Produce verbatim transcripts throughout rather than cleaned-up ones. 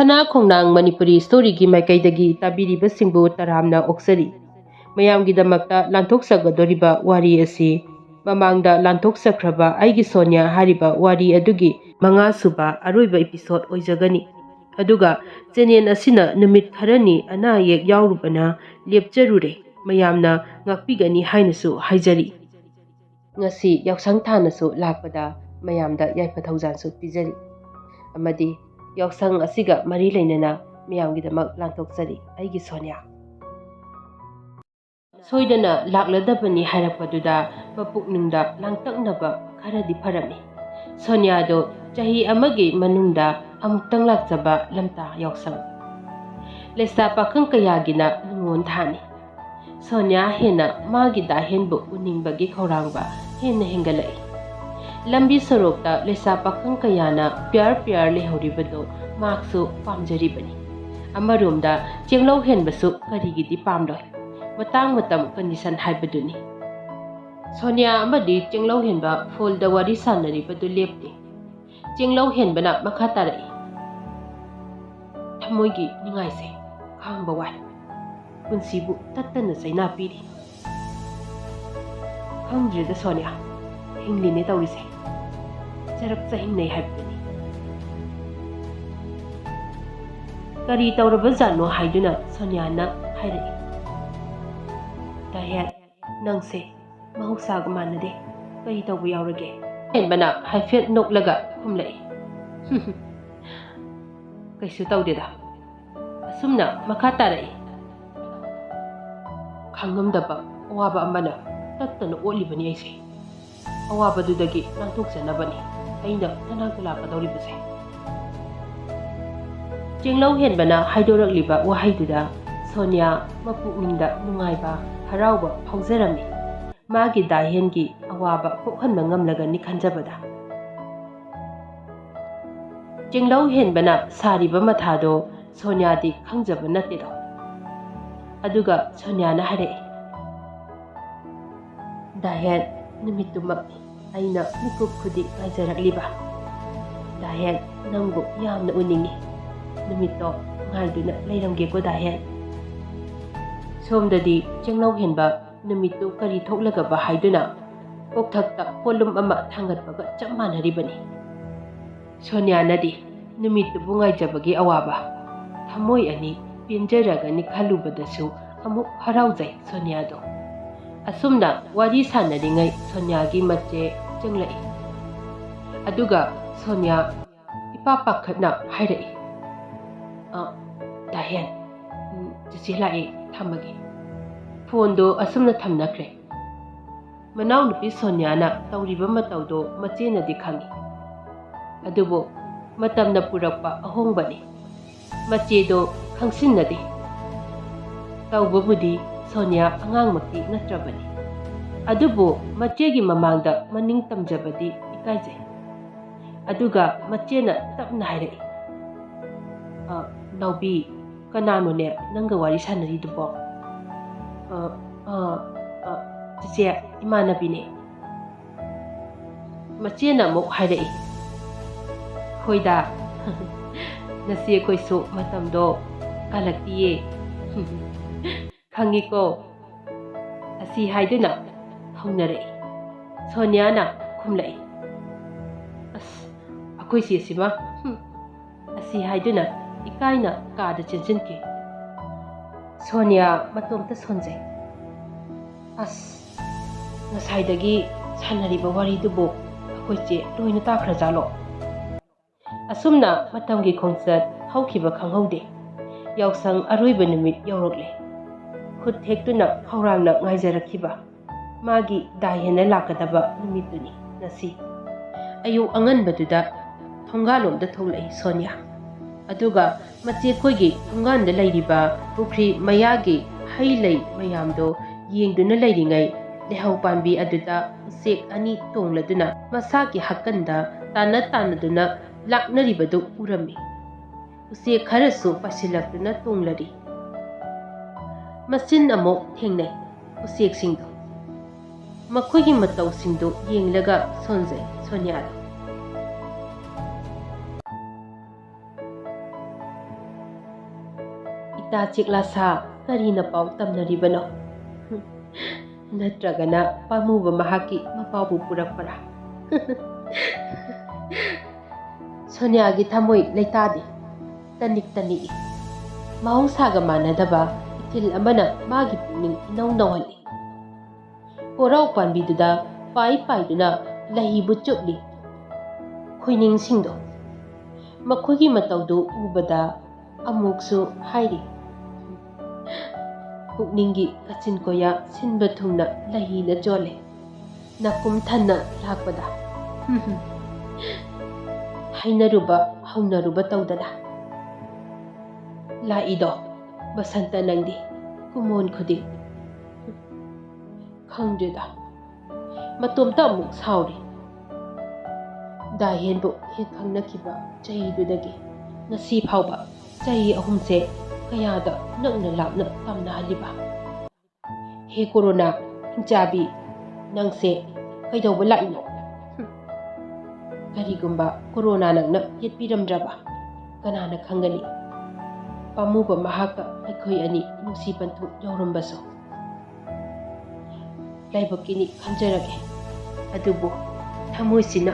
ꯁꯅꯥ ꯈꯣꯡꯅꯥꯡ ꯃꯅꯤꯄꯨꯔꯤ ꯁ꯭ꯇꯣꯔꯤꯒꯤ ꯃꯥꯏꯀꯩꯗꯒꯤ ꯇꯥꯕꯤꯔꯤꯕꯁꯤꯡꯕꯨ ꯇꯔꯥꯝꯅ ꯑꯣꯛꯆꯔꯤ꯫ ꯃꯌꯥꯝꯒꯤꯗꯃꯛꯇ ꯂꯥꯟꯊꯣꯛꯆꯒꯗꯧꯔꯤꯕ ꯋꯥꯔꯤ ꯑꯁꯤ ꯃꯃꯥꯡꯗ ꯂꯥꯟꯊꯣꯛꯆꯈ꯭ꯔꯕ ꯑꯩꯒꯤ ꯁꯣꯅꯤꯌꯥ ꯍꯥꯏꯔꯤꯕ ꯋꯥꯔꯤ ꯑꯗꯨꯒꯤ ꯃꯉꯥꯁꯨꯕ ꯑꯔꯣꯏꯕ episode ꯑꯣꯏꯖꯒꯅꯤ꯫ ꯑꯗꯨꯒ channel ꯑꯁꯤꯅ ꯅꯨꯃꯤꯠ ꯈꯔꯅꯤ ꯑꯅꯥ ꯑꯌꯦꯛ ꯌꯥꯎꯔꯨꯕꯅ ꯂꯦꯞꯆꯔꯨꯔꯦ꯫ ꯃꯌꯥꯝꯅ ꯉꯥꯛꯄꯤꯒꯅꯤ ꯍꯥꯏꯅꯁꯨ ꯍꯥꯏꯖꯔꯤ꯫ ꯉꯁꯤ ꯌꯥꯎꯁꯪ ꯊꯥꯅꯁꯨ ꯂꯥꯛꯄꯗ ꯃꯌꯥꯝꯗ ꯌꯥꯏꯐ ꯊꯧꯖꯥꯜꯁꯨ ꯄꯤꯖꯔꯤ꯫ ꯑꯃꯗꯤ ꯌꯥꯎꯁꯪ ꯑꯁꯤꯒ ꯃꯔꯤ ꯂꯩꯅꯅ ꯃꯌꯥꯝꯒꯤꯗꯃꯛ ꯂꯥꯟꯊꯣꯛꯆꯔꯤ ꯑꯩꯒꯤ ꯁꯣꯅꯤꯌꯥ꯫ ꯁꯣꯏꯗꯅ ꯂꯥꯛꯂꯗꯕꯅꯤ ꯍꯥꯏꯔꯛꯄꯗꯨꯗ ꯃꯄꯨꯛꯅꯤꯡꯗ ꯂꯥꯡꯇꯛꯅꯕ ꯈꯔꯗꯤ ꯐꯔꯝꯃꯤ꯫ ꯁꯣꯅꯤꯌꯥꯗꯣ ꯆꯍꯤ ꯑꯃꯒꯤ ꯃꯅꯨꯡꯗ ꯑꯃꯨꯛꯇꯪ ꯂꯥꯛꯆꯕ ꯂꯝꯇꯥ ꯌꯥꯎꯁꯪ꯫ ꯂꯩꯁꯥ ꯄꯥꯈꯪ ꯀꯌꯥꯒꯤꯅ ꯅꯨꯡꯉꯣꯟ ꯊꯥꯅꯤ꯫ ꯁꯣꯅꯤꯌꯥ ꯍꯦꯟꯅ ꯃꯥꯒꯤ ꯗꯥ ꯍꯦꯟꯕꯨ ꯎꯅꯤꯡꯕꯒꯤ ꯈꯧꯔꯥꯡꯕ ꯍꯦꯟꯅ ꯍꯦꯟꯒꯠꯂꯛꯏ꯫ ꯂꯝꯕꯤ ꯁꯣꯔꯣꯛꯇ ꯂꯩꯁꯥ ꯄꯥꯈꯪ ꯀꯌꯥꯅ ꯄꯤꯌꯥꯔ ꯄꯤꯌꯥꯔ ꯂꯩꯍꯧꯔꯤꯕꯗꯨ ꯃꯍꯥꯛꯁꯨ ꯄꯥꯝꯖꯔꯤꯕꯅꯤ꯫ ꯑꯃꯔꯣꯝꯗ ꯆꯦꯡꯂꯧ ꯍꯦꯟꯕꯁꯨ ꯀꯔꯤꯒꯤꯗꯤ ꯄꯥꯝꯂꯣꯏ? ꯃꯇꯥꯡ ꯃꯇꯝ condition ꯍꯥꯏꯕꯗꯨꯅꯤ꯫ ꯁꯣꯅꯤꯌꯥ ꯑꯃꯗꯤ ꯆꯦꯡꯂꯧ ꯍꯦꯟꯕ ꯐꯣꯟꯗ ꯋꯥꯔꯤ ꯁꯥꯟꯅꯔꯤꯕꯗꯨ ꯂꯦꯞꯇꯦ꯫ ꯆꯦꯡꯂꯧ ꯍꯦꯟꯕꯅ ꯃꯈꯥ ꯇꯥꯔꯛꯏ꯫ ꯊꯃꯣꯏꯒꯤ ꯅꯤꯡꯉꯥꯏꯁꯦ ꯈꯥꯡꯕ ꯋꯥꯏ꯫ ꯄꯨꯟꯁꯤꯕꯨ ꯇꯠꯇꯅ ꯆꯩꯅꯥ ꯄꯤꯔꯤ꯫ ꯈꯪꯗ꯭ꯔꯦꯗ ꯁꯣꯅꯤꯌꯥ, ꯍꯤꯡꯂꯤꯅꯦ ꯇꯧꯔꯤꯁꯦ꯫ ꯆꯔꯛ ꯆꯍꯤꯡꯅꯩ ꯍꯥꯏꯕꯗꯨꯅꯤ꯫ ꯀꯔꯤ ꯇꯧꯔꯕꯖꯥꯠꯅꯣ ꯍꯥꯏꯗꯨꯅ ꯁꯣꯅꯤꯌꯥꯅ ꯍꯥꯏꯔꯛꯏ꯫ ꯗꯥꯍꯦꯠ, ꯅꯪꯁꯦ ꯃꯍꯧꯁꯥꯒ ꯃꯥꯟꯅꯗꯦ꯫ ꯀꯔꯤ ꯇꯧꯕ ꯌꯥꯎꯔꯒꯦ? ꯍꯦꯟꯕꯅ ꯍꯥꯏꯐꯦꯠ ꯅꯣꯛꯂꯒ ꯈꯨꯝꯂꯛꯏ꯫ ꯀꯩꯁꯨ ꯇꯧꯗꯦꯗ꯫ ꯑꯁꯨꯝꯅ ꯃꯈꯥ ꯇꯥꯔꯛꯏ꯫ ꯈꯪꯉꯝꯗꯕ ꯑꯋꯥꯕ ꯑꯃꯅ ꯇꯠꯇꯅ ꯑꯣꯠꯂꯤꯕꯅꯤ ꯑꯩꯁꯦ꯫ ꯑꯋꯥꯕꯗꯨꯗꯒꯤ ꯅꯥꯟꯊꯣꯛꯆꯅꯕꯅꯤ ꯑꯩꯅ ꯅꯅꯥꯛꯇ ꯂꯥꯛꯀꯗꯧꯔꯤꯕꯁꯦ꯫ ꯆꯦꯡꯂꯧ ꯍꯦꯟꯕꯅ ꯍꯥꯏꯗꯣꯔꯛꯂꯤꯕ ꯋꯥꯍꯩꯗꯨꯗ ꯁꯣꯅꯤꯌꯥ ꯃꯄꯨꯛꯅꯤꯡꯗ ꯅꯨꯡꯉꯥꯏꯕ, ꯍꯔꯥꯎꯕ ꯐꯥꯎꯖꯔꯝꯃꯤ꯫ ꯃꯥꯒꯤ ꯗꯥꯍꯦꯟꯒꯤ ꯑꯋꯥꯕ ꯀꯣꯛꯍꯟꯕ ꯉꯝꯂꯒꯅꯤ ꯈꯟꯖꯕꯗ꯫ ꯆꯦꯡꯂꯧ ꯍꯦꯟꯕꯅ ꯁꯥꯔꯤꯕ ꯃꯊꯥꯗꯣ ꯁꯣꯅꯤꯌꯥꯗꯤ ꯈꯪꯖꯕ ꯅꯠꯇꯦꯗꯣ꯫ ꯑꯗꯨꯒ ꯁꯣꯅꯤꯌꯥꯅ ꯍꯥꯏꯔꯛꯏ, "ꯗꯥꯍꯦꯟ, ꯅꯨꯃꯤꯠꯇꯨꯃꯛꯅꯤ ꯑꯩꯅ ꯃꯤꯀꯨꯞ ꯈꯨꯗꯤꯡ ꯉꯥꯏꯖꯔꯛꯂꯤꯕ꯫ ꯗꯥꯍꯦꯟ, ꯅꯪꯕꯨ ꯌꯥꯝꯅ ꯎꯅꯤꯡꯏ꯫ ꯅꯨꯃꯤꯠꯇꯣ ꯉꯥꯏꯗꯨꯅ ꯂꯩꯔꯝꯒꯦꯀꯣ ꯗꯥꯍꯦꯟ꯫ ꯁꯣꯝꯗꯗꯤ ꯆꯦꯡꯂꯧ ꯍꯦꯟꯕ ꯅꯨꯃꯤꯠꯇꯨ ꯀꯔꯤ ꯊꯣꯛꯂꯒꯕ ꯍꯥꯏꯗꯨꯅ ꯀꯣꯛꯊꯛꯇ ꯄꯣꯠꯂꯨꯝ ꯑꯃ ꯊꯥꯡꯒꯠꯄꯒ ꯆꯞ ꯃꯥꯟꯅꯔꯤꯕꯅꯤ꯫ ꯁꯣꯅꯤꯌꯥꯅꯗꯤ ꯅꯨꯃꯤꯠꯇꯨꯕꯨ ꯉꯥꯏꯖꯕꯒꯤ ꯑꯋꯥꯕ ꯊꯃꯣꯏ ꯑꯅꯤ ꯄꯦꯟꯖꯔꯒꯅꯤ ꯈꯜꯂꯨꯕꯗꯁꯨ ꯑꯃꯨꯛ ꯍꯔꯥꯎꯖꯩ ꯁꯣꯅꯤꯌꯥꯗꯣ꯫ ꯑꯁꯨꯝꯅ ꯋꯥꯔꯤ ꯁꯥꯟꯅꯔꯤꯉꯩ ꯁꯣꯅꯤꯌꯥꯒꯤ ꯃꯆꯦ ꯆꯪꯂꯛꯏ꯫ ꯑꯗꯨꯒ ꯁꯣꯅꯤꯌꯥ ꯏꯄꯥ ꯄꯥꯈꯠꯅ ꯍꯥꯏꯔꯛꯏ, "ꯑ, ꯗꯥꯍꯦꯟ, ꯎꯝ, ꯆꯤꯆꯦ ꯂꯥꯛꯑꯦ, ꯊꯝꯃꯒꯦ꯫" ꯐꯣꯟꯗꯣ ꯑꯁꯨꯝꯅ ꯊꯝꯅꯈ꯭ꯔꯦ꯫ ꯃꯅꯥꯎꯅꯨꯄꯤ ꯁꯣꯅꯤꯌꯥꯅ ꯇꯧꯔꯤꯕ ꯃꯇꯧꯗꯣ ꯃꯆꯦꯅꯗꯤ ꯈꯪꯏ꯫ ꯑꯗꯨꯕꯨ ꯃꯇꯝꯅ ꯄꯨꯔꯛꯄ ꯑꯍꯣꯡꯕꯅꯤ꯫ ꯃꯆꯦꯗꯣ ꯈꯪꯁꯤꯟꯅꯗꯦ꯫ ꯇꯧꯕꯕꯨꯗꯤ ꯁꯣꯅꯤꯌꯥ ꯑꯉꯥꯡꯃꯛꯇꯤ ꯅꯠꯇ꯭ꯔꯕꯅꯤ꯫ ꯑꯗꯨꯕꯨ ꯃꯆꯦꯒꯤ ꯃꯃꯥꯡꯗ ꯃꯅꯤꯡ ꯇꯝꯖꯕꯗꯤ ꯏꯀꯥꯏꯖꯩ꯫ ꯑꯗꯨꯒ ꯃꯆꯦꯅ ꯇꯞꯅ ꯍꯥꯏꯔꯛꯏ, "ꯑ, ꯅꯥꯎꯕꯤ, ꯀꯅꯥꯅꯣꯅꯦ ꯅꯪꯒ ꯋꯥꯔꯤ ꯁꯥꯟꯅꯔꯤꯗꯨꯕꯣ?" "ꯑ, ꯑ, ꯑ, ꯆꯤꯆꯦ, ꯏꯃꯥꯟꯅꯕꯤꯅꯦ꯫" ꯃꯆꯦꯅ ꯑꯃꯨꯛ ꯍꯥꯏꯔꯛꯏ, "ꯍꯣꯏꯗ, ꯅꯆꯦ ꯑꯩꯈꯣꯏꯁꯨ ꯃꯇꯝꯗꯣ ꯀꯥꯜꯂꯛꯇꯤꯌꯦ꯫ ꯈꯪꯉꯤꯀꯣ?" ꯑꯁꯤ ꯍꯥꯏꯗꯨꯅ ꯍꯧꯅꯔꯛꯏ꯫ ꯁꯣꯅꯤꯌꯥꯅ ꯈꯨꯝꯂꯛꯏ, "ꯑꯁ, ꯑꯩꯈꯣꯏ ꯆꯦꯁꯤꯃ, ꯍꯨꯝ꯫" ꯑꯁꯤ ꯍꯥꯏꯗꯨꯅ ꯏꯀꯥꯏꯅ ꯀꯥꯗ ꯆꯦꯟꯁꯤꯟꯈꯤ꯫ ꯁꯣꯅꯤꯌꯥ ꯃꯇꯣꯝꯇ ꯁꯣꯟꯖꯩ꯫ "ꯑꯁ, ꯉꯁꯥꯏꯗꯒꯤ ꯁꯥꯟꯅꯔꯤꯕ ꯋꯥꯔꯤꯗꯨꯕꯨ ꯑꯩꯈꯣꯏ ꯆꯦ ꯂꯣꯏꯅ ꯇꯥꯈ꯭ꯔꯖꯥꯠꯂꯣ?" ꯑꯁꯨꯝꯅ ꯃꯇꯝꯒꯤ ꯈꯣꯡꯆꯠ ꯍꯧꯈꯤꯕ ꯈꯪꯍꯧꯗꯦ꯫ ꯌꯥꯎꯁꯪ ꯑꯔꯣꯏꯕ ꯅꯨꯃꯤꯠ ꯌꯧꯔꯛꯂꯦ꯫ ꯈꯨꯠ ꯊꯦꯛꯇꯨꯅ ꯈꯧꯔꯥꯡꯅ ꯉꯥꯏꯖꯔꯛꯈꯤꯕ ꯃꯥꯒꯤ ꯗꯥꯍꯦꯟꯅ ꯂꯥꯛꯀꯗꯕ ꯅꯨꯃꯤꯠꯇꯨꯅꯤ ꯉꯁꯤ꯫ ꯑꯌꯨꯛ ꯑꯉꯟꯕꯗꯨꯗ ꯊꯣꯡꯒꯥꯜꯂꯣꯝꯗ ꯊꯣꯛꯂꯛꯏ ꯁꯣꯅꯤꯌꯥ꯫ ꯑꯗꯨꯒ ꯃꯆꯦꯈꯣꯏꯒꯤ ꯊꯣꯡꯒꯥꯟꯗ ꯂꯩꯔꯤꯕ ꯄꯨꯈ꯭ꯔꯤ ꯃꯌꯥꯒꯤ ꯍꯩ ꯂꯩ ꯃꯌꯥꯝꯗꯣ ꯌꯦꯡꯗꯨꯅ ꯂꯩꯔꯤꯉꯩ, ꯂꯩꯍꯧ ꯄꯥꯝꯕꯤ ꯑꯗꯨꯗ ꯎꯆꯦꯛ ꯑꯅꯤ ꯇꯣꯡꯂꯗꯨꯅ ꯃꯁꯥꯒꯤ ꯍꯛꯀꯟꯗ ꯇꯥꯟꯅ ꯇꯥꯟꯅꯗꯨꯅ ꯂꯥꯛꯅꯔꯤꯕꯗꯨ ꯎꯔꯝꯃꯤ꯫ ꯎꯆꯦꯛ ꯈꯔꯁꯨ ꯄꯥꯏꯁꯤꯜꯂꯛꯇꯨꯅ ꯇꯣꯡꯂꯔꯤ꯫ ꯃꯆꯤꯟ ꯑꯃꯨꯛ ꯊꯦꯡꯅꯩ ꯎꯆꯦꯛꯁꯤꯡꯗꯣ꯫ ꯃꯈꯣꯏꯒꯤ ꯃꯇꯧꯁꯤꯡꯗꯨ ꯌꯦꯡꯂꯒ ꯁꯣꯟꯖꯩ ꯁꯣꯅꯤꯌꯥꯗꯣ꯫ ꯆꯤꯛꯂꯥ ꯁꯥ ꯀꯔꯤꯅ ꯄꯥꯎ ꯇꯝꯅꯔꯤꯕꯅꯣ? ꯅꯠꯇ꯭ꯔꯒꯅ ꯄꯥꯝꯃꯨꯕ ꯃꯍꯥꯛꯀꯤ ꯃꯄꯥꯎꯕꯨ ꯄꯨꯔꯛꯄꯔꯥ? ꯁꯣꯅꯤꯌꯥꯒꯤ ꯊꯃꯣꯏ ꯂꯩꯇꯥꯗꯦ꯫ ꯇꯅꯤꯛ ꯇꯅꯤꯛꯏ꯫ ꯃꯍꯧꯁꯥꯒ ꯃꯥꯟꯅꯗꯕ ꯏꯊꯤꯜ ꯑꯃꯅ ꯃꯥꯒꯤ ꯄꯨꯛꯅꯤꯡ ꯏꯅꯧ ꯅꯧꯍꯜꯂꯤ꯫ ꯄꯣꯔꯥꯎ ꯄꯥꯝꯕꯤꯗꯨꯗ ꯄꯥꯏ ꯄꯥꯏꯗꯨꯅ ꯂꯍꯤꯕꯨ ꯆꯨꯞꯂꯤ꯫ ꯈꯣꯏꯅꯤꯡꯁꯤꯡꯗꯣ ꯃꯈꯣꯏꯒꯤ ꯃꯇꯧꯗꯨ ꯎꯕꯗ ꯑꯃꯨꯛꯁꯨ ꯍꯥꯏꯔꯤ꯫ ꯄꯨꯛꯅꯤꯡꯒꯤ ꯀꯥꯆꯤꯟ ꯀꯣꯌꯥ ꯁꯤꯟꯕ ꯊꯨꯡꯅ ꯂꯍꯤꯅ ꯆꯣꯜꯂꯦ꯫ ꯅꯥꯀꯨꯝ ꯊꯟꯅ ꯂꯥꯛꯄꯗ ꯍꯩꯅꯔꯨꯕ ꯍꯧꯅꯔꯨꯕ ꯇꯧꯗꯅ ꯂꯥꯛꯏꯗꯣ ꯕꯁꯟꯇ ꯅꯪꯗꯤ ꯀꯨꯃꯣꯟ ꯈꯨꯗꯤꯡ꯫ ꯈꯪꯗ꯭ꯔꯦꯗ꯫ ꯃꯇꯣꯝꯇ ꯑꯃꯨꯛ ꯁꯥꯎꯔꯤ꯫ ꯗꯥꯍꯦꯟꯕꯨ ꯍꯦꯛ ꯈꯪꯅꯈꯤꯕ ꯆꯍꯤꯗꯨꯗꯒꯤ ꯉꯁꯤ ꯐꯥꯎꯕ ꯆꯍꯤ ꯑꯍꯨꯝꯁꯦ ꯀꯌꯥꯗ ꯅꯛꯅ ꯂꯥꯞꯅ ꯇꯝꯅꯍꯜꯂꯤꯕ? ꯍꯦ ꯀꯣꯔꯣꯅꯥ ꯍꯤꯡꯆꯥꯕꯤ, ꯅꯪꯁꯦ ꯀꯩꯗꯧꯕ ꯂꯥꯛꯏꯅꯣ? ꯍꯨꯝ꯫ ꯀꯔꯤꯒꯨꯝꯕ ꯀꯣꯔꯣꯅꯥ ꯅꯪꯅ ꯌꯦꯠꯄꯤꯔꯝꯗ꯭ꯔꯕ ꯀꯅꯥꯅ ꯈꯪꯒꯅꯤ? ꯄꯥꯝꯃꯨꯕ ꯃꯍꯥꯛꯀ ꯑꯩꯈꯣꯏ ꯑꯅꯤ ꯅꯨꯡꯁꯤ ꯄꯟꯊꯨꯡ ꯌꯧꯔꯝꯕꯁꯨ꯫ ꯂꯥꯏꯕꯛꯀꯤꯅꯤ ꯈꯟꯖꯔꯒꯦ꯫ ꯑꯗꯨꯕꯨ ꯊꯃꯣꯏꯁꯤꯅ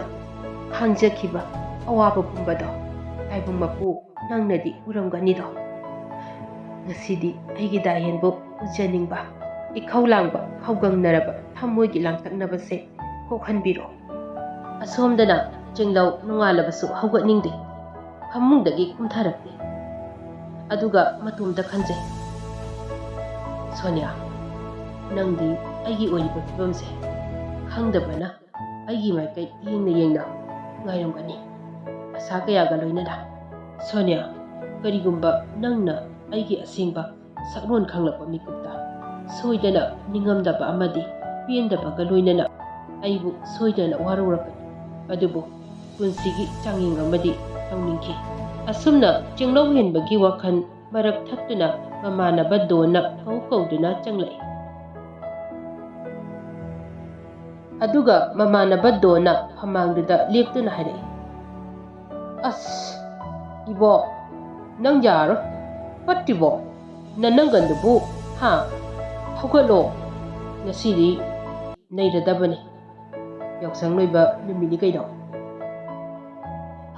ꯈꯥꯡꯖꯈꯤꯕ ꯑꯋꯥꯕ ꯄꯨꯝꯕꯗꯣ ꯇꯥꯏꯕꯪ ꯃꯄꯨ ꯅꯪꯅꯗꯤ ꯎꯔꯝꯒꯅꯤꯗꯣ꯫ ꯉꯁꯤꯗꯤ ꯑꯩꯒꯤ ꯗꯥꯍꯦꯟꯕꯨ ꯎꯖꯅꯤꯡꯕ, ꯏꯈꯧ ꯂꯥꯡꯕ, ꯍꯧꯒꯪꯅꯔꯕ ꯊꯃꯣꯏꯒꯤ ꯂꯥꯡꯇꯛꯅꯕꯁꯦ ꯀꯣꯛꯍꯟꯕꯤꯔꯣ꯫ ꯑꯁꯣꯝꯗꯅ ꯆꯤꯡꯂꯧ ꯅꯣꯡꯉꯥꯜꯂꯕꯁꯨ ꯍꯧꯒꯠꯅꯤꯡꯗꯦ꯫ ꯐꯃꯨꯡꯗꯒꯤ ꯀꯨꯝꯊꯔꯛꯇꯦ꯫ ꯑꯗꯨꯒ ꯃꯇꯣꯝꯇ ꯈꯟꯖꯩ, "ꯁꯣꯅꯤꯌꯥ, ꯅꯪꯗꯤ ꯑꯩꯒꯤ ꯑꯣꯏꯔꯤꯕ ꯐꯤꯕꯝꯁꯦ ꯈꯪꯗꯕꯅ ꯑꯩꯒꯤ ꯃꯥꯏꯀꯩ ꯌꯦꯡꯅ ꯌꯦꯡꯅ ꯉꯥꯏꯔꯝꯒꯅꯤ, ꯑꯁꯥ ꯀꯌꯥꯒ ꯂꯣꯏꯅꯅ꯫ ꯁꯣꯅꯤꯌꯥ, ꯀꯔꯤꯒꯨꯝꯕ ꯅꯪꯅ ꯑꯩꯒꯤ ꯑꯁꯦꯡꯕ ꯁꯛꯂꯣꯟ ꯈꯪꯂꯛꯄ ꯃꯤꯀꯨꯞꯇ ꯁꯣꯏꯗꯅ ꯅꯤꯡꯉꯝꯗꯕ ꯑꯃꯗꯤ ꯄꯦꯟꯗꯕꯒ ꯂꯣꯏꯅꯅ ꯑꯩꯕꯨ ꯁꯣꯏꯗꯅ ꯋꯥꯔꯧꯔꯛꯀꯅꯤ꯫ ꯑꯗꯨꯕꯨ ꯄꯨꯟꯁꯤꯒꯤ ꯆꯥꯡꯌꯦꯡ ꯑꯃꯗꯤ ꯇꯧꯅꯤꯡꯈꯤ꯫" ꯑꯁꯨꯝꯅ ꯆꯤꯡꯂꯧ ꯍꯦꯟꯕꯒꯤ ꯋꯥꯈꯜ ꯃꯔꯛ ꯊꯠꯇꯨꯅ ꯃꯃꯥꯟꯅꯕ ꯗꯣꯟꯅ ꯀꯧ ꯀꯧꯗꯨꯅ ꯆꯪꯂꯛꯏ꯫ ꯑꯗꯨꯒ ꯃꯃꯥꯟꯅꯕ ꯗꯣꯟꯅ ꯐꯃꯥꯡꯗꯨꯗ ꯂꯦꯞꯇꯨꯅ ꯍꯥꯏꯔꯛꯏ, "ꯑꯁ, ꯏꯕꯣ, ꯅꯪ ꯌꯥꯔꯣꯏ, ꯐꯠꯇ꯭ꯔꯤꯕꯣ?" ꯅꯅꯪꯒꯟꯗꯨꯕꯨ, ꯍꯥ? ꯍꯧꯒꯠꯂꯣ, ꯉꯁꯤꯗꯤ ꯅꯩꯔꯗꯕꯅꯤ꯫ ꯌꯥꯎꯁꯪ ꯂꯣꯏꯕ ꯅꯨꯃꯤꯠꯅꯤ ꯀꯩꯅꯣ꯫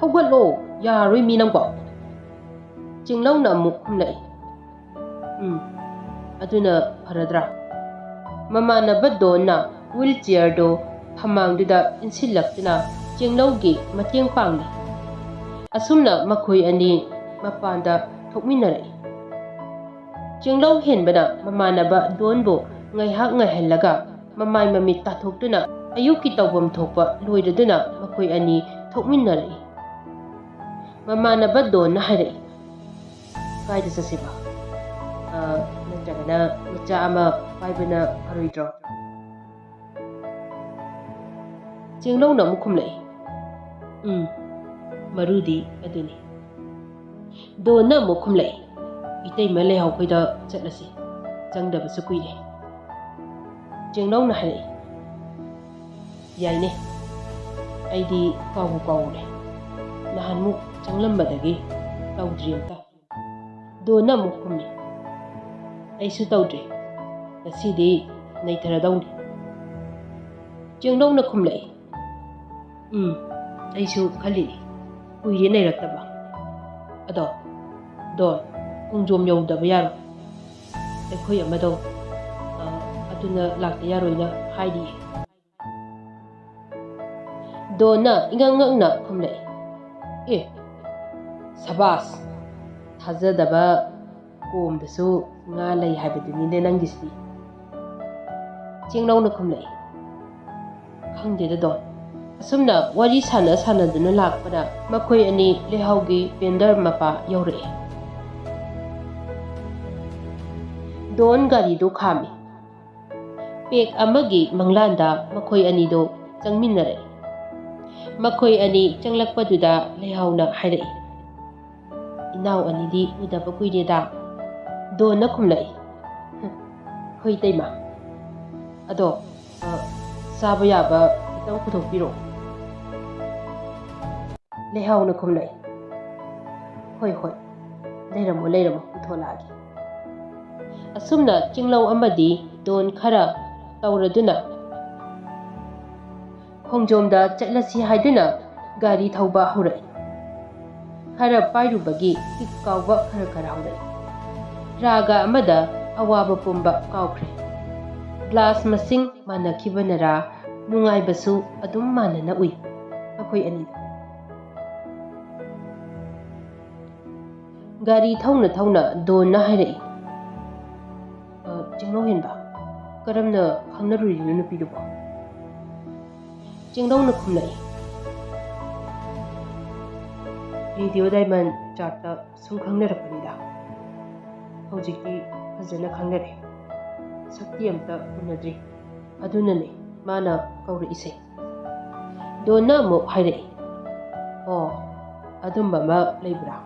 ꯍꯧꯒꯠꯂꯣ, ꯌꯥꯔꯣꯏ ꯃꯤ ꯅꯪꯕꯣ꯫ ꯆꯦꯡꯂꯧꯅ ꯑꯃꯨꯛ ꯈꯨꯝꯂꯛꯏ꯫ ꯎꯝ, ꯑꯗꯨꯅ ꯐꯔꯗ꯭ꯔꯥ? ꯃꯃꯥꯟꯅꯕ ꯗꯣꯟꯅ ꯋꯤꯜ ꯆꯤꯌꯔꯗꯨ ꯐꯃꯥꯡꯗꯨꯗ ꯏꯟꯁꯤꯜꯂꯛꯇꯨꯅ ꯆꯦꯡꯂꯧꯒꯤ ꯃꯇꯦꯡ ꯄꯥꯡꯂꯤ꯫ ꯑꯁꯨꯝꯅ ꯃꯈꯣꯏ ꯑꯅꯤ ꯃꯄꯥꯟꯗ ꯊꯣꯛꯃꯤꯟꯅꯔꯛꯏ꯫ ꯆꯦꯡꯂꯧ ꯍꯦꯟꯕꯅ ꯃꯃꯥꯟꯅꯕ ꯗꯣꯟꯕꯨ ꯉꯥꯏꯍꯥꯛ ꯉꯥꯏꯍꯜꯂꯒ ꯃꯃꯥꯏ ꯃꯃꯤꯠ ꯇꯥꯊꯣꯛꯇꯨꯅ ꯑꯌꯨꯛꯀꯤ ꯇꯧꯐꯝ ꯊꯣꯛꯄ ꯂꯣꯏꯔꯗꯨꯅ ꯃꯈꯣꯏ ꯑꯅꯤ ꯊꯣꯛꯃꯤꯟꯅꯔꯛꯏ꯫ ꯃꯃꯥꯟꯅꯕ ꯗꯣꯟꯅ ꯍꯥꯏꯔꯛꯏ, "ꯀꯥꯏꯗ ꯆꯠꯁꯤꯕ? ꯑ, ꯅꯠꯇ꯭ꯔꯒꯅ ꯃꯆꯥ ꯑꯃ ꯄꯥꯏꯕꯅ ꯐꯔꯣꯏꯗ꯭ꯔꯣ?" ꯆꯦꯡꯂꯧꯅ ꯑꯃꯨꯛ ꯈꯨꯝꯂꯛꯏ, "ꯎꯝ, ꯃꯔꯨꯗꯤ ꯑꯗꯨꯅꯤ꯫" ꯗꯣꯟꯅ ꯑꯃꯨꯛ ꯈꯨꯝꯂꯛꯏ, "ꯏꯇꯩꯃ ꯂꯩꯍꯥꯎꯈꯣꯏꯗ ꯆꯠꯂꯁꯤ, ꯆꯪꯗꯕꯁꯨ ꯀꯨꯏꯔꯦ꯫" ꯆꯦꯡꯂꯧꯅ ꯍꯥꯏꯔꯛꯏ, "ꯌꯥꯏꯅꯦ, ꯑꯩꯗꯤ ꯀꯥꯎꯕꯨ ꯀꯥꯎꯔꯦ, ꯅꯍꯥꯟꯃꯨꯛ ꯆꯪꯂꯝꯕꯗꯒꯤ ꯇꯧꯗ꯭ꯔꯤ ꯑꯝꯇ꯫" ꯗꯣꯟꯅ ꯑꯃꯨꯛ ꯈꯨꯝꯃꯤ, "ꯑꯩꯁꯨ ꯇꯧꯗ꯭ꯔꯤ, ꯉꯁꯤꯗꯤ ꯅꯩꯊꯔꯗꯧꯅꯤ꯫" ꯆꯦꯡꯂꯧꯅ ꯈꯨꯝꯂꯛꯏ, "ꯎꯝ, ꯑꯩꯁꯨ ꯈꯜꯂꯤꯅꯤ, ꯀꯨꯏꯔꯦ ꯅꯩꯔꯛꯇꯕ꯫ ꯑꯗꯣ ꯗꯣꯟ, ꯈꯣꯡꯖꯣꯝ ꯌꯧꯗꯕ ꯌꯥꯔꯣꯏ, ꯑꯩꯈꯣꯏ ꯑꯃꯗꯣ, ꯑ, ꯑꯗꯨꯅ ꯂꯥꯛꯇ ꯌꯥꯔꯣꯏꯅ ꯍꯥꯏꯔꯤꯌꯦ꯫" ꯗꯣꯟꯅ ꯏꯉꯛ ꯉꯛꯅ ꯈꯨꯝꯂꯛꯏ, "ꯑꯦ, ꯁꯕꯥꯁ! ꯊꯥꯖꯗꯕ ꯀꯣꯝꯗꯁꯨ ꯉꯥ ꯂꯩ ꯍꯥꯏꯕꯗꯨꯅꯤꯅꯦ ꯅꯪꯒꯤꯁꯤꯗꯤ꯫" ꯆꯦꯡꯂꯧꯅ ꯈꯨꯝꯂꯛꯏ, "ꯈꯪꯗꯦꯗ ꯗꯣꯟ꯫" ꯑꯁꯨꯝꯅ ꯋꯥꯔꯤ ꯁꯥꯟꯅ ꯁꯥꯟꯅꯗꯨꯅ ꯂꯥꯛꯄꯗ ꯃꯈꯣꯏ ꯑꯅꯤ ꯂꯩꯍꯥꯎꯒꯤ ꯄꯦꯟꯗꯔ ꯃꯄꯥ ꯌꯧꯔꯛꯏ꯫ ꯗꯣꯟ ꯒꯥꯔꯤꯗꯨ ꯈꯥꯝꯃꯤ꯫ ꯄꯦꯛ ꯑꯃꯒꯤ ꯃꯪꯂꯥꯟꯗ ꯃꯈꯣꯏ ꯑꯅꯤꯗꯨ ꯆꯪꯃꯤꯟꯅꯔꯛꯏ꯫ ꯃꯈꯣꯏ ꯑꯅꯤ ꯆꯪꯂꯛꯄꯗꯨꯗ ꯂꯩꯍꯥꯎꯅ ꯍꯥꯏꯔꯛꯏ, "ꯏꯅꯥꯎ ꯑꯅꯤꯗꯤ ꯎꯗꯕ ꯀꯨꯏꯔꯦꯗ꯫" ꯗꯣꯟꯅ ꯈꯨꯝꯂꯛꯏ, "ꯍꯣꯏ ꯏꯇꯩꯃ, ꯑꯗꯣ, ꯑ, ꯆꯥꯕ ꯌꯥꯕ ꯈꯤꯇꯪ ꯄꯨꯊꯣꯛꯄꯤꯔꯛꯑꯣ꯫" ꯂꯩꯍꯥꯎꯅ ꯈꯨꯝꯂꯛꯏ, "ꯍꯣꯏ, ꯍꯣꯏ, ꯂꯩꯔꯝꯃꯣ, ꯂꯩꯔꯝꯃꯣ, ꯄꯨꯊꯣꯂꯛꯑꯒꯦ꯫" ꯑꯁꯨꯝꯅ ꯆꯤꯡꯂꯧ ꯑꯃꯗꯤ ꯗꯣꯟ ꯈꯔ ꯇꯧꯔꯗꯨꯅ ꯈꯣꯡꯖꯣꯝꯗ ꯆꯠꯂꯁꯤ ꯍꯥꯏꯗꯨꯅ ꯒꯥꯔꯤ ꯊꯧꯕ ꯍꯧꯔꯛꯏ꯫ ꯈꯔ ꯄꯥꯏꯔꯨꯕꯒꯤ ꯀꯤꯛ ꯀꯥꯎꯕ ꯈꯔ ꯈꯔ ꯍꯧꯔꯛꯏ꯫ ꯔꯥꯒ ꯑꯃꯗ ꯑꯋꯥꯕ ꯄꯨꯝꯕ ꯀꯥꯎꯈ꯭ꯔꯦ꯫ ꯒ꯭ꯂꯥꯁ ꯃꯁꯤꯡ ꯃꯥꯟꯅꯈꯤꯕꯅꯔꯥ, ꯅꯨꯡꯉꯥꯏꯕꯁꯨ ꯑꯗꯨꯝ ꯃꯥꯟꯅꯅ ꯎꯏ ꯃꯈꯣꯏ ꯑꯅꯤꯗ꯫ ꯒꯥꯔꯤ ꯊꯧꯅ ꯊꯧꯅ ꯗꯣꯟꯅ ꯍꯥꯏꯔꯛꯏ, "ꯑ, ꯆꯤꯡꯂꯧ ꯍꯦꯟꯕ, ꯀꯔꯝꯅ ꯈꯪꯅꯔꯨꯔꯤꯅꯣ ꯅꯨꯄꯤꯗꯨꯕꯣ?" ꯆꯤꯡꯂꯧꯅ ꯈꯨꯝꯂꯛꯏ, "ꯔꯦꯗꯤꯑꯣ ꯗꯥꯏꯃꯟ ꯆꯥꯔꯠꯇ ꯁꯨꯝ ꯈꯪꯅꯔꯛꯄꯅꯤꯗ꯫ ꯍꯧꯖꯤꯛꯇꯤ ꯐꯖꯅ ꯈꯪꯅꯔꯦ꯫ ꯁꯛꯇꯤ ꯑꯝꯇ ꯎꯅꯗ꯭ꯔꯤ꯫ ꯑꯗꯨꯅꯅꯦ ꯃꯥꯅ ꯀꯧꯔꯛꯏꯁꯦ꯫" ꯗꯣꯟꯅ ꯑꯃꯨꯛ ꯍꯥꯏꯔꯛꯏ, "ꯑꯣ, ꯑꯗꯨꯝꯕ ꯑꯃ ꯂꯩꯕ꯭ꯔꯥ?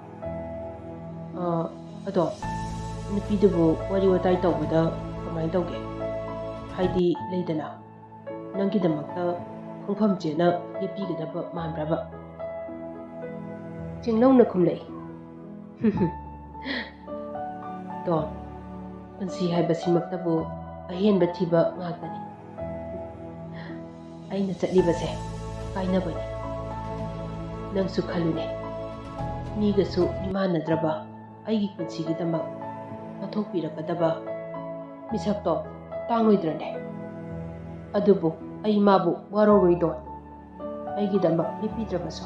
ꯑ, ꯑꯗꯣ ꯅꯨꯄꯤꯗꯨꯕꯨ ꯋꯥꯔꯤ ꯋꯥꯇꯥꯏ ꯇꯧꯕꯗ ꯀꯃꯥꯏꯅ ꯇꯧꯒꯦ? ꯍꯥꯏꯗꯤ ꯂꯩꯗꯅ, ꯅꯪꯒꯤꯗꯃꯛꯇ ꯈꯣꯡꯐꯝ ꯆꯦꯅ ꯂꯦꯞꯄꯤꯒꯗꯕ ꯃꯥꯟꯕ꯭ꯔꯕ?" ꯆꯤꯡꯂꯧꯅ ꯈꯨꯝꯂꯛꯏ, "ꯗꯣꯟ, ꯄꯨꯟꯁꯤ ꯍꯥꯏꯕꯁꯤꯃꯛꯇꯕꯨ ꯑꯍꯦꯟꯕ ꯊꯤꯕ ꯉꯥꯛꯇꯅꯤ꯫ ꯑꯩꯅ ꯆꯠꯂꯤꯕꯁꯦ ꯀꯥꯏꯅꯕꯅꯤ꯫ ꯅꯪꯁꯨ ꯈꯜꯂꯨꯅꯦ, ꯃꯤꯒꯁꯨ ꯃꯤꯃꯥꯟꯅꯗ꯭ꯔꯕ ꯑꯩꯒꯤ ꯄꯨꯟꯁꯤꯒꯤꯗꯃꯛ ꯂꯧꯊꯣꯛꯄꯤꯔꯛꯀꯗꯕ ꯃꯤꯁꯛꯇꯣ ꯇꯥꯡꯂꯣꯏꯗ꯭ꯔꯅꯦ? ꯑꯗꯨꯕꯨ ꯑꯩ ꯃꯥꯕꯨ ꯋꯥꯔꯧꯔꯣꯏ ꯗꯣꯟ, ꯑꯩꯒꯤꯗꯃꯛ ꯂꯦꯞꯄꯤꯗ꯭ꯔꯕꯁꯨ꯫"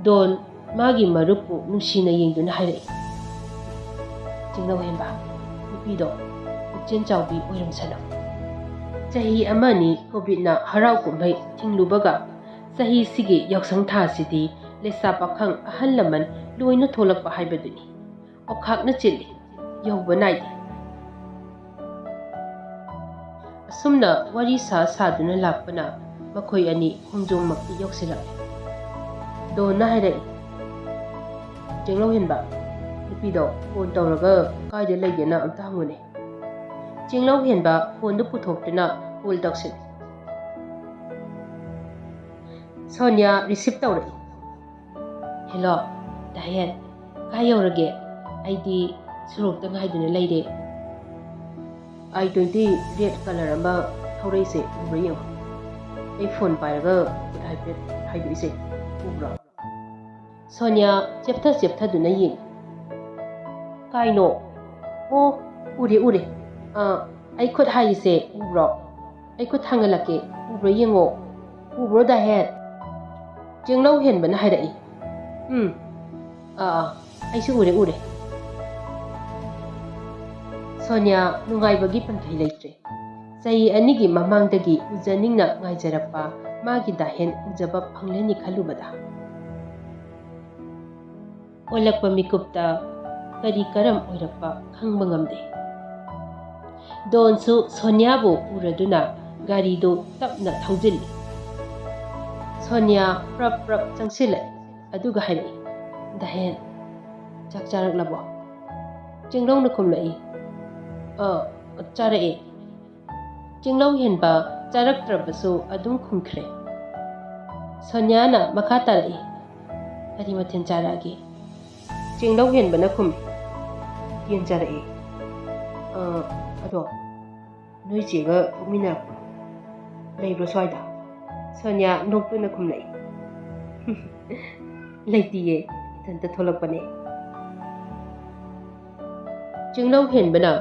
ꯗꯣꯟ ꯃꯥꯒꯤ ꯃꯔꯨꯞꯄꯨ ꯅꯨꯡꯁꯤꯅ ꯌꯦꯡꯗꯨꯅ ꯍꯥꯏꯔꯛꯏ, "ꯆꯤꯡꯂꯧ ꯍꯦꯟꯕ, ꯅꯨꯄꯤꯗꯣ ꯄꯨꯛꯆꯦꯜ ꯆꯥꯎꯕꯤ ꯑꯣꯏꯔꯝꯁꯅꯨ꯫ ꯆꯍꯤ ꯑꯃꯅꯤ ꯀꯣꯚꯤꯗꯅ ꯍꯔꯥꯎ ꯀꯨꯝꯍꯩ ꯊꯤꯡꯂꯨꯕꯒ, ꯆꯍꯤꯁꯤꯒꯤ ꯌꯥꯎꯁꯪ ꯊꯥꯁꯤꯗꯤ ꯂꯩꯁꯥ ꯄꯥꯈꯪ ꯑꯍꯜ ꯂꯃꯟ ꯂꯣꯏꯅ ꯊꯣꯛꯂꯛꯄ ꯍꯥꯏꯕꯗꯨꯅꯤ꯫ ꯑꯣꯈꯥꯛꯅ ꯆꯤꯜꯂꯤ, ꯌꯧꯕ ꯅꯥꯏꯗꯦ꯫" ꯑꯁꯨꯝꯅ ꯋꯥꯔꯤ ꯁꯥ ꯁꯥꯗꯨꯅ ꯂꯥꯛꯄꯅ ꯃꯈꯣꯏ ꯑꯅꯤ ꯈꯣꯡꯖꯣꯝꯃꯛꯇꯤ ꯌꯧꯁꯤꯜꯂꯛꯂꯦ꯫ ꯗꯣꯟꯅ ꯍꯥꯏꯔꯛꯏ, "ꯆꯤꯡꯂꯧ ꯍꯦꯟꯕ, ꯅꯨꯄꯤꯗꯣ ꯐꯣꯟ ꯇꯧꯔꯒ ꯀꯥꯏꯗ ꯂꯩꯒꯦꯅ ꯑꯝꯇ ꯍꯪꯉꯨꯅꯦ꯫" ꯆꯤꯡꯂꯧ ꯍꯦꯟꯕ ꯐꯣꯟꯗꯨ ꯄꯨꯊꯣꯛꯇꯨꯅ ꯀꯣꯜ ꯇꯧꯁꯤꯜꯂꯤ꯫ ꯁꯣꯅꯤꯌꯥ ꯔꯤꯁꯤꯞ ꯇꯧꯔꯛꯏ꯫ "ꯍꯦꯂꯣ, ꯗꯥꯍꯦꯟ, ꯀꯥꯏ ꯌꯧꯔꯒꯦ?" ꯑꯩꯗꯤ ꯁꯣꯔꯣꯛꯇ ꯉꯥꯏꯗꯨꯅ ꯂꯩꯔꯦ꯫ ꯑꯥꯏ ꯇ꯭ꯋꯦꯟꯇꯤ ꯔꯦꯗ ꯀꯂꯔ ꯑꯃ ꯊꯧꯔꯛꯏꯁꯦ ꯎꯕ꯭ꯔꯥ ꯌꯦꯡꯉꯣ꯫ ꯑꯩ ꯐꯣꯟ ꯄꯥꯏꯔꯒ ꯈꯨꯠ ꯍꯥꯏꯐꯦꯠ ꯍꯥꯏꯗꯣꯛꯏꯁꯦ ꯎꯕ꯭ꯔꯣ? ꯁꯣꯅꯤꯌꯥ ꯆꯦꯞꯊ ꯆꯦꯞꯊꯗꯨꯅ ꯌꯦꯡꯉꯤ꯫ ꯀꯥꯏꯅꯣ? ꯑꯣ, ꯎꯔꯦ, ꯎꯔꯦ꯫ ꯑꯥ, ꯑꯩ ꯈꯨꯠ ꯍꯥꯏꯔꯤꯁꯦ ꯎꯕ꯭ꯔꯣ? ꯑꯩ ꯈꯨꯠ ꯊꯥꯡꯒꯠꯂꯛꯀꯦ꯫ ꯎꯕ꯭ꯔꯣ ꯌꯦꯡꯉꯣ꯫ ꯎꯕ꯭ꯔꯣ ꯗꯥꯍꯦꯟ? ꯆꯦꯡꯂꯧ ꯍꯦꯟꯕꯅ ꯍꯥꯏꯔꯛꯏ꯫ ꯎꯝ꯫ ꯑꯥ, ꯑꯥ, ꯑꯩꯁꯨ ꯎꯔꯦ, ꯎꯔꯦ꯫ ꯁꯣꯅꯤꯌꯥ ꯅꯨꯡꯉꯥꯏꯕꯒꯤ ꯄꯟꯊꯩ ꯂꯩꯇ꯭ꯔꯦ꯫ ꯆꯍꯤ ꯑꯅꯤꯒꯤ ꯃꯃꯥꯡꯗꯒꯤ ꯎꯖꯅꯤꯡꯅ ꯉꯥꯏꯖꯔꯛꯄ ꯃꯥꯒꯤ ꯗꯥꯍꯦꯟ ꯎꯖꯕ ꯐꯪꯂꯅꯤ ꯈꯜꯂꯨꯕꯗ꯫ ꯑꯣꯜꯂꯛꯄ ꯃꯤꯀꯨꯞꯇ ꯀꯔꯤ ꯀꯔꯝ ꯑꯣꯏꯔꯛꯄ ꯈꯪꯕ ꯉꯝꯗꯦ꯫ ꯗꯣꯟꯁꯨ ꯁꯣꯅꯤꯌꯥꯕꯨ ꯎꯔꯗꯨꯅ ꯒꯥꯔꯤꯗꯨ ꯇꯞꯅ ꯊꯧꯖꯤꯜꯂꯤ꯫ ꯁꯣꯅꯤꯌꯥ ꯄ꯭ꯔꯞ ꯄ꯭ꯔꯞ ꯆꯪꯁꯤꯜꯂꯛꯏ, ꯑꯗꯨꯒ ꯍꯥꯏꯔꯛꯏ, "ꯗꯥꯍꯦꯟ, ꯆꯥꯛ ꯆꯥꯔꯛꯂꯕꯣ?" ꯆꯦꯡꯂꯧꯅ ꯈꯨꯝꯂꯛꯏ, "ꯑ, ꯆꯥꯔꯛꯑꯦ꯫" ꯆꯦꯡꯂꯧ ꯍꯦꯟꯕ ꯆꯥꯔꯛꯇ꯭ꯔꯕꯁꯨ ꯑꯗꯨꯝ ꯈꯨꯝꯈ꯭ꯔꯦ꯫ ꯁꯣꯅꯤꯌꯥꯅ ꯃꯈꯥ ꯇꯥꯔꯛꯏ, "ꯀꯔꯤ ꯃꯊꯦꯜ ꯆꯥꯔꯛꯑꯒꯦ?" ꯆꯦꯡꯂꯧ ꯍꯦꯟꯕꯅ ꯈꯨꯝꯃꯤ, "ꯌꯦꯟ ꯆꯥꯔꯛꯑꯦ꯫" "ꯑ, ꯑꯗꯣ ꯅꯣꯏ ꯆꯦꯒ ꯊꯣꯛꯃꯤꯟꯅꯔꯛꯄ꯭ꯔꯣ? ꯂꯩꯕ꯭ꯔꯣ ꯁ꯭ꯋꯥꯏꯗ?" ꯁꯣꯅꯤꯌꯥ ꯅꯣꯛꯇꯨꯅ ꯈꯨꯝꯂꯛꯏ, "ꯂꯩꯇꯤꯌꯦ, ꯏꯊꯟꯇ ꯊꯣꯛꯂꯛꯄꯅꯦ꯫" ꯆꯤꯡꯂꯧ ꯍꯦꯟꯕꯅ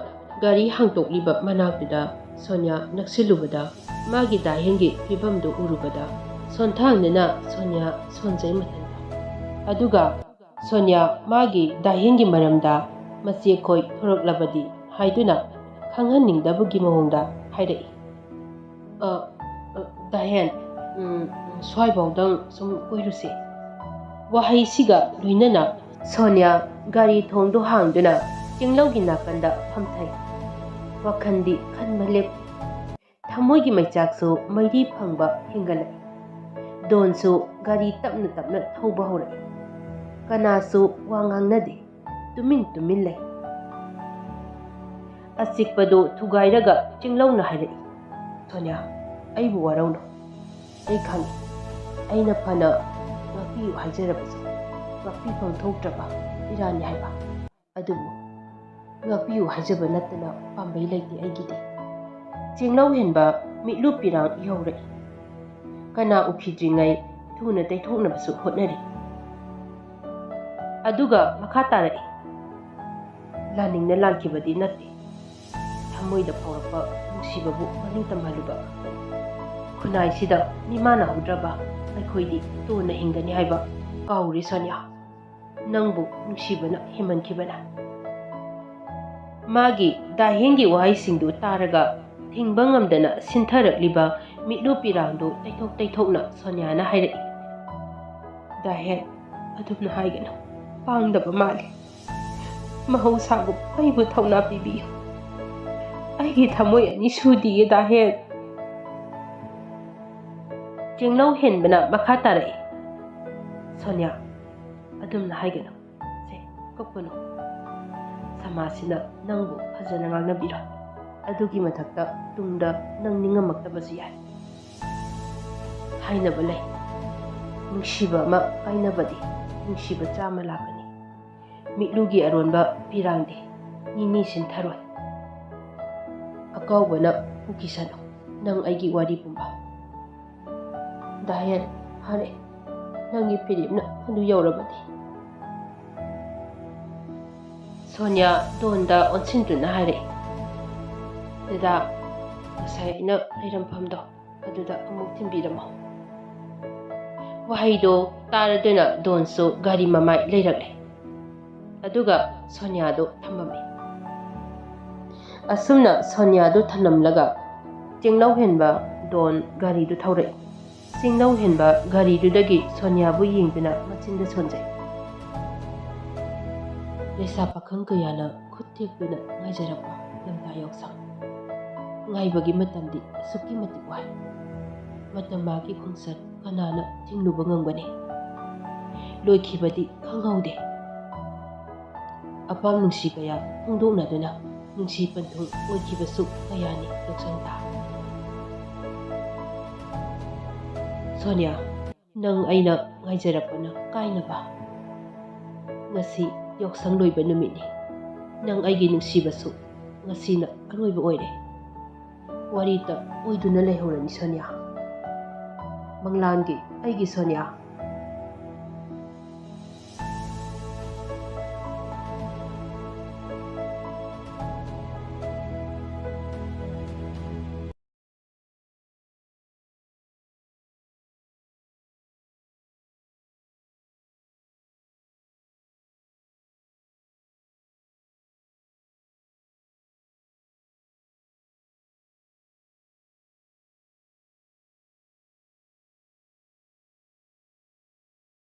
ꯒꯥꯔꯤ ꯍꯥꯡꯇꯣꯛꯂꯤꯕ ꯃꯅꯥꯛꯇꯨꯗ ꯁꯣꯅꯤꯌꯥ ꯅꯛꯁꯤꯜꯂꯨꯕꯗ, ꯃꯥꯒꯤ ꯗꯥꯍꯦꯟꯒꯤ ꯐꯤꯕꯝꯗꯨ ꯎꯔꯨꯕꯗ, ꯁꯣꯟꯊꯥꯡꯅꯅ ꯁꯣꯅꯤꯌꯥ ꯁꯣꯟꯖꯩ ꯃꯊꯟꯇ꯫ ꯑꯗꯨꯒ ꯁꯣꯅꯤꯌꯥ ꯃꯥꯒꯤ ꯗꯥꯍꯦꯟꯒꯤ ꯃꯔꯝꯗ ꯃꯆꯦꯈꯣꯏ ꯊꯣꯔꯛꯂꯕꯗꯤ ꯍꯥꯏꯗꯨꯅ ꯈꯪꯍꯟꯅꯤꯡꯗꯕꯒꯤ ꯃꯑꯣꯡꯗ ꯍꯥꯏꯔꯛꯏ, "ꯑ, ꯑ, ꯗꯥꯍꯦꯟ, ꯎꯝ, ꯁ꯭ꯋꯥꯏꯐꯥꯎꯗꯪ ꯁꯨꯝ ꯀꯣꯏꯔꯨꯁꯦ꯫" ꯋꯥꯍꯩꯁꯤꯒ ꯂꯣꯏꯅꯅ ꯁꯣꯅꯤꯌꯥ ꯒꯥꯔꯤ ꯊꯣꯡꯗꯨ ꯍꯥꯡꯗꯨꯅ ꯆꯤꯡꯂꯧꯒꯤ ꯅꯥꯀꯟꯗ ꯐꯝꯊꯩ꯫ ꯋꯥꯈꯜꯗꯤ ꯈꯟꯕ ꯂꯦꯞ-, ꯊꯃꯣꯏꯒꯤ ꯃꯩꯆꯥꯛꯁꯨ ꯃꯩꯔꯤ ꯐꯪꯕ ꯍꯦꯟꯒꯠꯂꯛꯏ꯫ ꯗꯣꯟꯁꯨ ꯒꯥꯔꯤ ꯇꯞꯅ ꯇꯞꯅ ꯊꯧꯕ ꯍꯧꯔꯛꯏ꯫ ꯀꯅꯥꯁꯨ ꯋꯥ ꯉꯥꯡꯅꯗꯦ꯫ ꯇꯨꯃꯤꯟ ꯇꯨꯃꯤꯟ ꯂꯩ꯫ ꯑꯆꯤꯛꯄꯗꯨ ꯊꯨꯒꯥꯏꯔꯒ ꯆꯤꯡꯂꯧꯅ ꯍꯥꯏꯔꯛꯏ, "ꯁꯣꯅꯤꯌꯥ, ꯑꯩꯕꯨ ꯋꯥꯔꯧꯅꯨ꯫ ꯑꯩ ꯈꯪꯏ, ꯑꯩꯅ ꯐꯅ ꯉꯥꯛꯄꯤꯌꯨ ꯍꯥꯏꯖꯔꯕꯁꯨ, ꯉꯥꯛꯄꯤꯐꯝ ꯊꯣꯛꯇ꯭ꯔꯕ ꯏꯔꯥꯟꯅꯤ ꯍꯥꯏꯕ꯫ ꯑꯗꯨꯕꯨ ꯉꯥꯛꯄꯤꯌꯨ ꯍꯥꯏꯖꯕ ꯅꯠꯇꯅ ꯄꯥꯝꯕꯩ ꯂꯩꯇꯦ ꯑꯩꯒꯤꯗꯤ꯫ ꯆꯦꯡꯂꯧ ꯍꯦꯟꯕ ꯃꯤꯠꯂꯨ ꯄꯤꯔꯥꯡ ꯌꯧꯔꯛꯏ꯫ ꯀꯅꯥ ꯎꯈꯤꯗ꯭ꯔꯤꯉꯩ ꯊꯨꯅ ꯇꯩꯊꯣꯛꯅꯕꯁꯨ ꯍꯣꯠꯅꯔꯤ꯫ ꯑꯗꯨꯒ ꯃꯈꯥ ꯇꯥꯔꯛꯏ, "ꯂꯥꯟꯅꯤꯡꯅ ꯂꯥꯟꯈꯤꯕꯗꯤ ꯅꯠꯇꯦ꯫ ꯊꯃꯣꯏꯗ ꯐꯥꯎꯔꯛꯄ ꯅꯨꯡꯁꯤꯕꯕꯨ ꯃꯅꯤꯡ ꯇꯝꯍꯜꯂꯨꯕ꯫ ꯈꯨꯟꯅꯥꯏꯁꯤꯗ ꯃꯤꯃꯥꯟꯅꯍꯧꯗ꯭ꯔꯕ ꯑꯩꯈꯣꯏꯗꯤ ꯇꯣꯟꯅ ꯍꯤꯡꯒꯅꯤ ꯍꯥꯏꯕ ꯀꯥꯎꯔꯦ ꯁꯣꯅꯤꯌꯥ꯫ ꯅꯪꯕꯨ ꯅꯨꯡꯁꯤꯕꯅ ꯍꯦꯟꯃꯟꯈꯤꯕꯅ꯫" ꯃꯥꯒꯤ ꯗꯥꯍꯦꯟꯒꯤ ꯋꯥꯍꯩꯁꯤꯡꯗꯨ ꯇꯥꯔꯒ ꯊꯤꯡꯕ ꯉꯝꯗꯅ ꯁꯤꯟꯊꯔꯛꯂꯤꯕ ꯃꯤꯠꯂꯨ ꯄꯤꯔꯥꯡꯗꯨ ꯇꯩꯊꯣꯛ ꯇꯩꯊꯣꯛꯅ ꯁꯣꯅꯤꯌꯥꯅ ꯍꯥꯏꯔꯛꯏ, "ꯗꯥꯍꯦꯟ, ꯑꯗꯨꯝꯅ ꯍꯥꯏꯒꯅꯨ꯫ ꯄꯥꯡꯗꯕ ꯃꯥꯜꯂꯤ꯫ ꯃꯍꯧꯁꯥꯒꯨꯝ ꯑꯩꯕꯨ ꯊꯧꯅꯥ ꯄꯤꯕꯤꯌꯨ꯫ ꯑꯩꯒꯤ ꯊꯃꯣꯏ ꯑꯅꯤ ꯁꯨꯗꯤꯌꯦ ꯗꯥꯍꯦꯟ꯫" ꯆꯦꯡꯂꯧ ꯍꯦꯟꯕꯅ ꯃꯈꯥ ꯇꯥꯔꯛꯏ, "ꯁꯣꯅꯤꯌꯥ, ꯑꯗꯨꯝꯅ ꯍꯥꯏꯒꯅꯨ꯫ ꯁꯦ, ꯀꯞꯀꯅꯨ꯫ ꯁꯃꯥꯖꯁꯤꯅ ꯅꯪꯕꯨ ꯐꯖꯅ ꯉꯥꯡꯅꯕꯤꯔꯣꯏ꯫ ꯑꯗꯨꯒꯤ ꯃꯊꯛꯇ ꯇꯨꯡꯗ ꯅꯪ ꯅꯤꯡꯉꯝꯃꯛꯇꯕꯁꯨ ꯌꯥꯏ꯫ ꯍꯥꯏꯅꯕ ꯂꯩ, ꯅꯨꯡꯁꯤꯕ ꯑꯃ ꯀꯥꯏꯅꯕꯗꯤ ꯅꯨꯡꯁꯤꯕ ꯆꯥꯝꯃ ꯂꯥꯛꯀꯅꯤ꯫ ꯃꯤꯠꯂꯨꯒꯤ ꯑꯔꯣꯟꯕ ꯄꯤꯔꯥꯡꯗꯤ ꯃꯤ ꯃꯤ ꯁꯤꯟꯊꯔꯣꯏ꯫ ꯑꯀꯥꯎꯕꯅ ꯎꯈꯤꯁꯅꯨ ꯅꯪ ꯑꯩꯒꯤ ꯋꯥꯔꯤ ꯄꯨꯝꯕ꯫" "ꯗꯥꯍꯦꯟ, ꯐꯔꯦ, ꯅꯪꯒꯤ ꯐꯤꯔꯦꯞꯅ ꯑꯗꯨ ꯌꯧꯔꯕꯗꯤ꯫" ꯁꯣꯅꯤꯌꯥ ꯗꯣꯟꯗ ꯑꯣꯟꯁꯤꯟꯗꯨꯅ ꯍꯥꯏꯔꯛꯏ, "ꯗꯗꯥ, ꯉꯁꯥꯏ ꯑꯩꯅ ꯂꯩꯔꯝꯐꯝꯗꯣ ꯑꯗꯨꯗ ꯑꯃꯨꯛ ꯊꯤꯟꯕꯤꯔꯝꯃꯣ꯫" ꯋꯥꯍꯩꯗꯣ ꯇꯥꯔꯗꯨꯅ ꯗꯣꯟꯁꯨ ꯒꯥꯔꯤ ꯃꯃꯥꯏ ꯂꯩꯔꯛꯂꯦ꯫ ꯑꯗꯨꯒ ꯁꯣꯅꯤꯌꯥꯗꯨ ꯊꯝꯃꯝꯃꯤ꯫ ꯑꯁꯨꯝꯅ ꯁꯣꯅꯤꯌꯥꯗꯨ ꯊꯝꯂꯝꯂꯒ ꯆꯤꯡꯂꯧ ꯍꯦꯟꯕ ꯗꯣꯟ ꯒꯥꯔꯤꯗꯨ ꯊꯧꯔꯛꯏ꯫ ꯆꯤꯡꯂꯧ ꯍꯦꯟꯕ ꯒꯥꯔꯤꯗꯨꯗꯒꯤ ꯁꯣꯅꯤꯌꯥꯕꯨ ꯌꯦꯡꯗꯨꯅ ꯃꯆꯤꯟꯗ ꯁꯣꯟꯖꯩ꯫ ꯂꯩꯁꯥ ꯄꯥꯈꯪ ꯀꯌꯥꯅ ꯈꯨꯠ ꯊꯦꯛꯇꯨꯅ ꯉꯥꯏꯖꯔꯛꯄ ꯂꯝꯇꯥ ꯌꯥꯎꯁꯪ꯫ ꯉꯥꯏꯕꯒꯤ ꯃꯇꯝꯗꯤ ꯑꯁꯨꯛꯀꯤ ꯃꯇꯤꯛ ꯋꯥꯏ꯫ ꯃꯇꯝ ꯃꯥꯒꯤ ꯈꯣꯡꯆꯠ ꯀꯅꯥꯅ ꯊꯤꯡꯂꯨꯕ ꯉꯝꯒꯅꯤ? ꯂꯣꯏꯈꯤꯕꯗꯤ ꯈꯪꯍꯧꯗꯦ꯫ ꯑꯄꯥꯝ ꯅꯨꯡꯁꯤ ꯀꯌꯥ ꯐꯣꯡꯗꯣꯛꯅꯗꯨꯅ ꯅꯨꯡꯁꯤ ꯄꯟꯊꯨꯡ ꯑꯣꯏꯈꯤꯕꯁꯨ ꯀꯌꯥꯅꯤ ꯌꯥꯎꯁꯪ ꯊꯥ꯫ ꯁꯣꯅꯤꯌꯥ, ꯅꯪ ꯑꯩꯅ ꯉꯥꯏꯖꯔꯛꯄꯅ ꯀꯥꯏꯅꯕ꯫ ꯉꯁꯤ ꯌꯥꯎꯁꯪ ꯂꯣꯏꯕ ꯅꯨꯃꯤꯠꯅꯤ꯫ ꯅꯪ ꯑꯩꯒꯤ ꯅꯨꯡꯁꯤꯕꯁꯨ ꯉꯁꯤꯅ ꯑꯔꯣꯏꯕ ꯑꯣꯏꯔꯦ꯫ ꯋꯥꯔꯤꯇ ꯑꯣꯏꯗꯨꯅ ꯂꯩꯍꯧꯔꯅꯤ ꯁꯣꯅꯤꯌꯥ꯫ ꯃꯪꯂꯥꯟꯒꯤ ꯑꯩꯒꯤ ꯁꯣꯅꯤꯌꯥ꯫